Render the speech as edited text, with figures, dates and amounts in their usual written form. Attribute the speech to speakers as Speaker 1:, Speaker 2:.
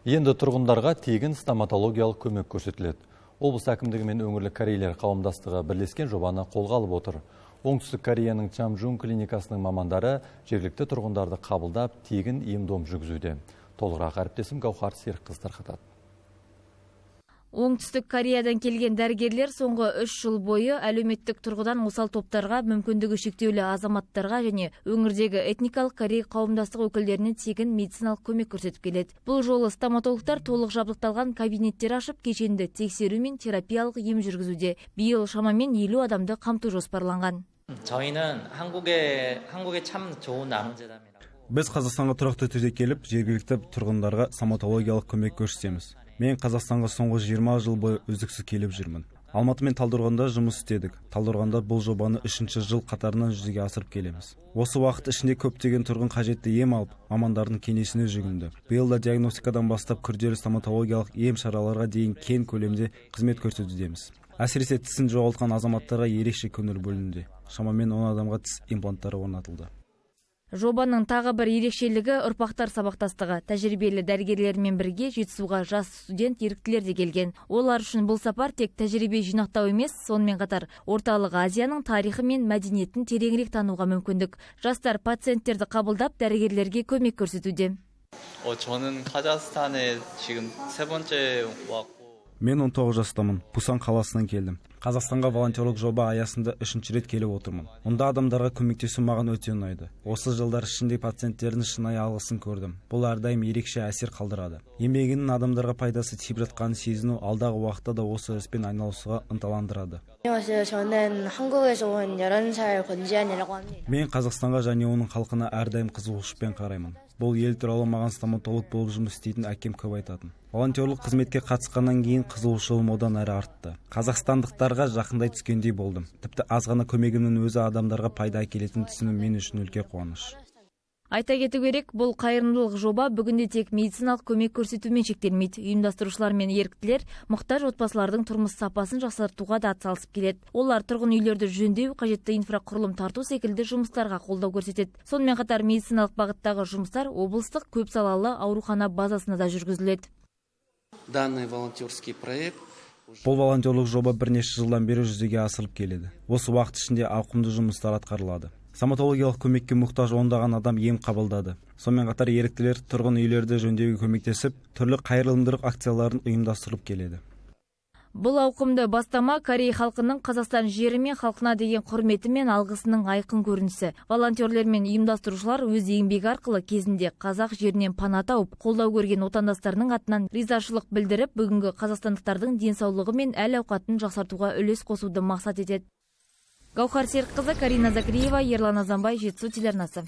Speaker 1: Енді тұрғындарға тегін стоматологиялық көмек көрсетіледі. Облыс әкімдігі мен өңірлік корейлер қауымдастығы бірлескен жобаны қолға алып отыр. Оңтүстік Кореяның Чамжун клиникасының мамандары жергілікті тұрғындарды қабылдап, тегін ем-дом жүргізуде. Толығырақ әріптесім Гаухар Серікқызы тарқатады.
Speaker 2: Оңтүстік Кореядан келген дәрігерлер соңғы 3 жыл бойы әлеуметтік тұрғыдан осал топтарға, мүмкіндігі шектеулі азаматтарға және өңірдегі этникалық корей қауымдастық өкілдеріне тегін медициналық көмек көрсетіп келеді. Бұл жолы стоматологтар толық жабдықталған кабинеттер ашып, кешенді тексеру мен терапиялық ем жүргізуде. Биыл шамамен 50 адамды қамту жоспарланған.
Speaker 3: 저희는 한국에 참 좋은 나눔재단이라고
Speaker 4: Біз Қазақстанға тұрақты түрде келіп, жергілікті тұрғындарға стоматологиялық көмек көрсетеміз. Мен Қазақстанға соңғы 20 жыл бойы үздіксіз келіп жүрмін. Алматы мен Талдықорғанда жұмыс істедік. Талдықорғанда бұл жобаны үшінші жыл қатарынан жүзеге асырып келеміз. Осы уақыт ішінде көптеген тұрғын қажетті ем алып, мамандардың кеңесіне жүгінді. Биыл да диагностикадан бастап күрделі стоматологиялық ем шараларға дейін кең көлемде қызмет көрсетудеміз. Әсіресе тісін жоғалтқан азаматтарға ерекше көңіл бөлінуде. Шамамен 10 адамға тіс импланттары орнатылды.
Speaker 2: Жобаның тағы бір ерекшелігі – ұрпақтар сабақтастығы. Тәжірибелі дәрігерлермен бірге Жетісуға жас студент еріктілер де келген. Олар үшін бұл сапар тек тәжірибе жинақтау емес, сонымен қатар Орталық Азияның тарихы мен мәдениетін тереңірек тануға мүмкіндік. Жастар пациенттерді қабылдап, дәрігерлерге көмек көрсетуде.
Speaker 5: 저는 카자흐스탄에 지금 세 번째 왔고
Speaker 4: Мен 19 жастамын, Пусан қаласынан келдім. Қазақстанға волонтерлік жоба аясында үшінші рет келіп отырмын. Мұнда адамдарға көмектесу маған өте ұнайды. Осы жылдар ішінде пациенттердің шынайы алғысын көрдім. Бұл әрдайым ерекше әсер қалдырады. Еңбегінің адамдарға пайдасы тиіп жатқанын сезіну алдағы уақытта да осы іспен айналысуға ынталандырады.
Speaker 6: 안녕하세요. 저는 한국에서 온 11살 권지안이라고 합니다.
Speaker 4: Мен Қазақстанға және оның халқына әрдайым қызығушылықпен қараймын. Бұл ел туралы маған стоматолог болып жұмыс істейтін әкем көп айтатын. Волонтерлік қызметке қатысқаннан кейін қызығушылығым одан әрі артты. Қазақстандықтарға жақындай түскендей болдым. Тіпті аз ғана көмегімнің өзі адамдарға пайда әкелетінін түсіну мен үшін үлкен қуаныш.
Speaker 2: Айта кету керек, бұл қайырымдылық жоба бүгінде тек медициналық көмек көрсетумен шектелмейді. Ұйымдастырушылар мен еріктілер мұқтаж отбасылардың тұрмыс сапасын жақсартуға да атсалысып келеді. Олар тұрғын үйлерді жөндеу, қажетті инфрақұрылым тарту секілді жұмыстарға қолдау көрсетеді. Сонымен қатар медициналық бағыттағы жұмыстар облыстық көпсалалы аурухана базасында да жүргізіледі.
Speaker 7: Данный волонтерский проект
Speaker 4: Бұл волонтерлік жоба бірнеше жылдан бері жүзеге асырылып келеді. Осы уақыт ішінде ауқымды жұмыстар атқарылады. Стоматологиялық көмекке мұқтаж ондаған адам ем қабылдады. Сонымен қатар еріктілер тұрғын үйлерді жөндеуге көмектесіп, түрлі қайырымдылық акцияларын ұйымдастырып келеді.
Speaker 2: Бұл ауқымды бастама – корей халқының Қазақстан жері мен халқына деген құрметі мен алғысының айқын көрінісі. Волонтерлер мен ұйымдастырушылар өз еңбегі арқылы кезінде қазақ жерінен пана тауып, қолдау көрген отандастарының атынан ризашылық білдіріп, бүгінгі қазақстандықтардың денсаулығы мен әл ауқатын жақсартуға үлес қосуды мақсат етеді. Гаухар Серікқызы, Карина Закриева, Ерлан Азанбай, Жетісу телеарнасы.